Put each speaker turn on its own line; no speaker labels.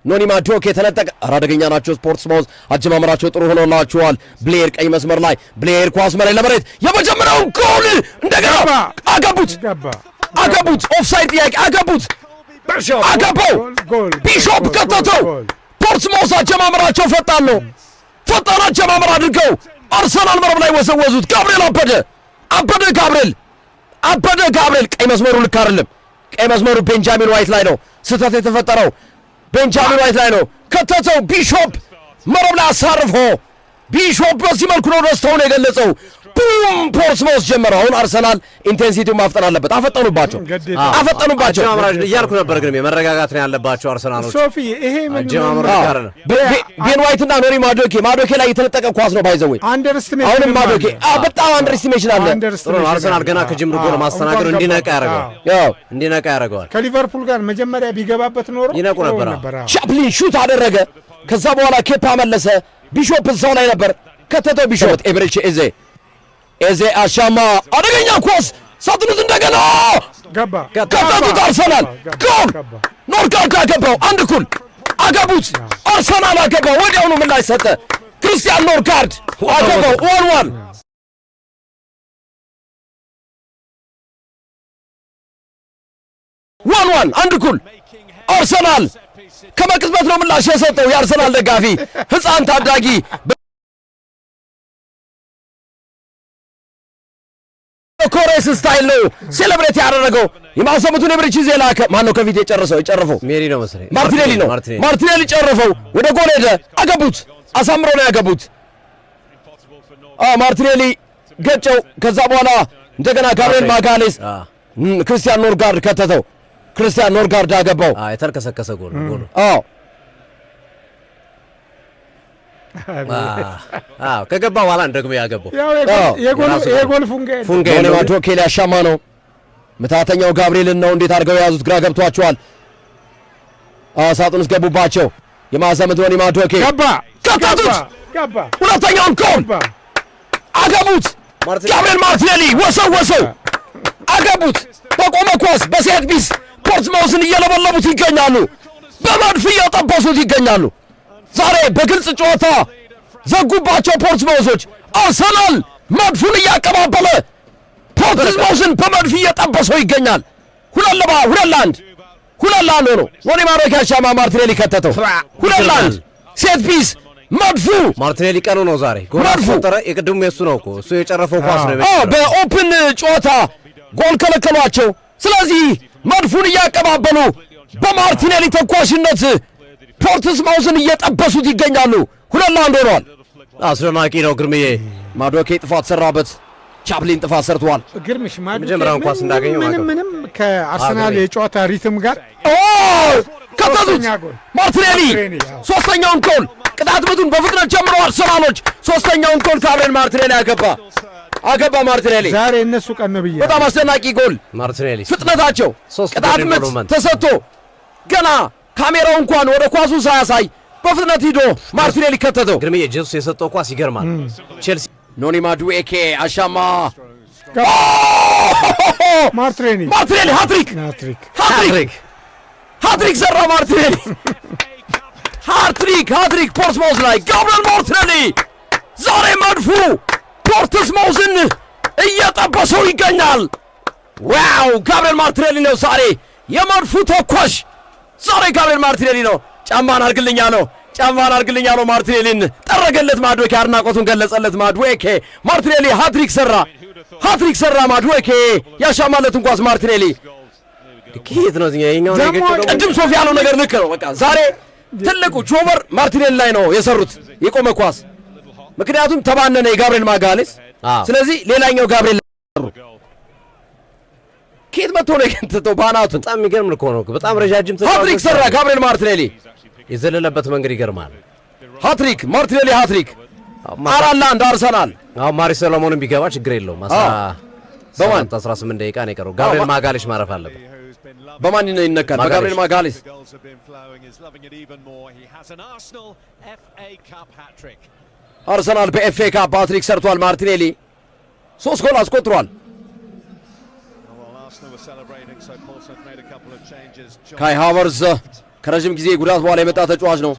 ኖኒ ማዱኬ ተነጠቀ። ኧረ አደገኛ ናቸው ፖርትስማውዝ። አጀማመራቸው ጥሩ ሆኖላቸዋል። ብሌር ቀኝ መስመር ላይ፣ ብሌር ኳስ መሬት ለመሬት፣ የመጀመሪያውን ጎል እንደገና አገቡት፣ አገቡት። ኦፍሳይድ ጥያቄ፣ አገቡት፣ አገባው። ቢሾፕ ከተተው። ፖርትስማውዝ አጀማመራቸው ፈጣን ነው። ፈጣን አጀማመር አድርገው አርሰናል መረብ ላይ ወዘወዙት። ጋብርኤል አበደ፣ አበደ ጋብርኤል፣ አበደ ጋብርኤል። ቀይ መስመሩ ልክ አይደለም። ቀይ መስመሩ ቤንጃሚን ዋይት ላይ ነው ስህተት የተፈጠረው። ቤንጃሚን ዋይት ላይ ነው። ከተተው። ቢሾፕ መረብ ላይ አሳርፎ፣ ቢሾፕ በዚህ መልኩ ነው ደስታውን የገለጸው። Boom! ፖርትስማውዝ ጀመረ። አሁን አርሰናል intensity ውን ማፍጠን አለበት። አፈጠኑባቸው፣ አፈጠኑባቸው።
እያልኩ ነበር፣ ግን መረጋጋት ነው ያለባቸው አርሰናሎች።
ሶፊ፣ ይሄ
አጀማመሩ
ቤን ዋይት እና ኖኒ ማዶኬ፣ ማዶኬ ላይ የተነጠቀ ኳስ ነው by the way። አሁንም ማዶኬ በጣም underestimation አለ።
አርሰናል ገና ከጅምሩ ጎል ማስተናገዱ እንዲነቃ ያደርገዋል፣ እንዲነቃ ያደርገዋል።
ከሊቨርፑል ጋር መጀመሪያ ቢገባበት ኖሮ
ይነቁ ነበር።
ቻፕሊን shoot አደረገ። ከዛ በኋላ ኬፓ መለሰ። ቢሾፕ እዛው ላይ ነበር፣ ከተተው ቢሾፕ። ኤብሬቼ ኤዜ፣ ኤዜ አሻማ፣ አደገኛ ኳስ ሳጥኑት፣ እንደገና
ገባ።
ከተቱት። አርሰናል ጎል! ኖርጋርድ አገባው። 1 እኩል አገቡት። አርሰናል አገባው። ወዲያውኑ ምላሽ ሰጠ። ክርስቲያን ኖርጋርድ አገባው። 1-1። 1-1፣ 1 እኩል። አርሰናል ከመቅጽበት ነው ምላሽ የሰጠው። የአርሰናል ደጋፊ ህፃን ታዳጊ ኮሬስ style ነው celebrate ያደረገው። የማሰሙትን ኤብሬቺ ኤዜ ላከ። ማን ነው ከፊት የጨረሰው? የጨረፈው
ሜሪ ነው መሰለኝ።
ማርቲኔሊ ነው። ማርቲኔሊ ጨረፈው። ወደ ጎል ሄደ። አገቡት። አሳምሮ ነው ያገቡት። አዎ፣ ማርቲኔሊ ገጨው። ከዛ በኋላ እንደገና ጋብሪኤል ማጋሌስ፣ ክርስቲያን ኖርጋርድ ከተተው። ክርስቲያን ኖርጋርድ አገባው።
የተልከሰከሰ ጎል ነው ጎሉ።
አዎ።
አዎ፣ ከገባ በኋላ ደግሞ ያገባው።
የጎል ፉንጋ።
ፉንጋ።
ኖኒ ማዱኬ ሊያሻማ ነው። ምታተኛው ጋብሪኤልን ነው። እንዴት አድርገው የያዙት ግራ ገብቷቸዋል። ሳጥን ውስጥ ገቡባቸው። የማዕዘን ምት ኖኒ ማዱኬ
ገባ።
ከተቱት።
ገባ።
ሁለተኛውን ጎል አገቡት። ጋብሪኤል ማርቲኔሊ ወሰወሰው፣ አገቡት። በቆመ ኳስ፣ በ set piece ፖርትስማውዝን እየለበለቡት ይገኛሉ። በመድፍ እየጠበሱት ይገኛሉ። ዛሬ በግልጽ ጨዋታ ዘጉባቸው ፖርትስማውዞች። አርሰናል መድፉን እያቀባበለ ፖርትስማውዝን በመድፍ እየጠበሰው ይገኛል። 2-1፣ 2-1 ሆኖ ኖኒ ማዱኬ አሻማ፣ ማርቲኔሊ ከተተው። 2-1፣ set piece፣ መድፉ።
ማርቲኔሊ ቀኑ ነው ዛሬ። ጎል
መድፉ።
አስቆጠረ። የቅድሙ የሱ ነው እኮ፣ እሱ የጨረፈው ኳስ ነው።
በ open ጨዋታ ጎል ከለከሏቸው። ስለዚህ መድፉን እያቀባበሉ በማርቲኔሊ ተኳሽነት ፖርትስማውዝን እየጠበሱት ይገኛሉ። 2-1 ሆኗል።
አስደናቂ ነው ግርምዬ።
ማዶኬ ጥፋት ሰራበት። ቻፕሊን ጥፋት ሰርተዋል።
ግርምሽ፣ ማዱኬ
መጀመሪያውን ኳስ እንዳገኘው
ምንም
ማገብ።
ምንም ከአርሰናል የጨዋታ rhythm ጋር
ከተቱት።
ሶስተኛ ጎል።
ማርቲኔሊ።
ማርቲኔሊ፣ አዎ።
ሶስተኛውን ጎል፣ ቅጣት ምቱን በፍጥነት ጀምሮ አርሰናሎች ሶስተኛውን ጎል ጋብሪኤል ማርቲኔሊ አገባ፣ አገባ ማርቲኔሊ።
ዛሬ እነሱ ቀን ነው ብዬ
በጣም አስደናቂ ጎል።
ማርቲኔሊ
ፍጥነታቸው
ሶስት
ቅጣት
ጎል
ምት
involvement።
ተሰጥቶ ገና ካሜራው እንኳን ወደ ኳሱ ሳያሳይ በፍጥነት ሂዶ ማርቲኔሊ ከተተው።
ግርምዬ፣ ጄሱስ የሰጠው ኳስ ይገርማል። ቼልሲ
ኖኒ ማዱኤኬ አሻማ።
ማርቲኔሊ።
ማርቲኔሊ ሃትሪክ!
ሃትሪክ!
ሃትሪክ፣ ሃትሪክ ሰራ ማርቲኔሊ። ሃትሪክ፣ ሃትሪክ ፖርትስማውዝ ላይ ጋብሪኤል ማርቲኔሊ። ዛሬ መድፉ ፖርትስማውዝን እየጠበሰው ይገኛል። Wow! ጋብሪኤል ማርቲኔሊ ነው ዛሬ የመድፉ ተኳሽ። ዛሬ ጋብሪኤል ማርቲኔሊ ነው። ጫማን አርግልኛ ነው፣ ጫማን አርግልኛ ነው። ማርቲኔሊን ጠረገለት ማድዌኬ፣ አድናቆቱን ገለጸለት ማድዌኬ። ማርቲኔሊ ሃትሪክ ሰራ፣ ሃትሪክ ሰራ ማድዌኬ። ያሻማለትን ኳስ ማርቲኔሊ
ከየት ነው እዚህኛው የኛው
ደግሞ
የገጨው ደግሞ?
ቅድም ሶፊ ያለው ነገር ልክ ነው። በቃ ዛሬ ትልቁ ጆበር ማርቲኔሊ ላይ ነው የሰሩት የቆመ ኳስ። ምክንያቱም ተባነነ የጋብሪኤል ማጋሌስ። ስለዚህ ሌላኛው ጋብሪኤል ከየት መጥቶ ነው የከተተው ባናቱ?
በጣም የሚገርም እኮ ነው። በጣም ረጃጅም
ሃትሪክ
ተጫዋቾች
ሰራ ጋብሪኤል ማርቲኔሊ።
የዘለለበት መንገድ ይገርማል።
ሃትሪክ፣ ማርቲኔሊ ሃትሪክ። 4-1 አርሰናል።
አሁን ማሪ ሰሎሞንም ቢገባ ችግር የለውም። አስራ
በማን?
7 18 ደቂቃ ነው የቀረው። ጋብሪኤል ማጋሌሽ ማረፍ አለበት።
በማን ይነካል? በጋብሪኤል ማጋሌስ።
Goals have been flowing, is loving it even more. He has an Arsenal FA Cup hat trick.
አርሰናል በኤፍኤ ካፕ ሃትሪክ ሰርቷል። ማርቲኔሊ ሶስት ጎል አስቆጥሯል።
Well, Arsenal were celebrating, so Paul Smith made a couple of changes. John
ካይ ሃቨርዝ ከረዥም ጊዜ ጉዳት በኋላ የመጣ ተጫዋች ነው።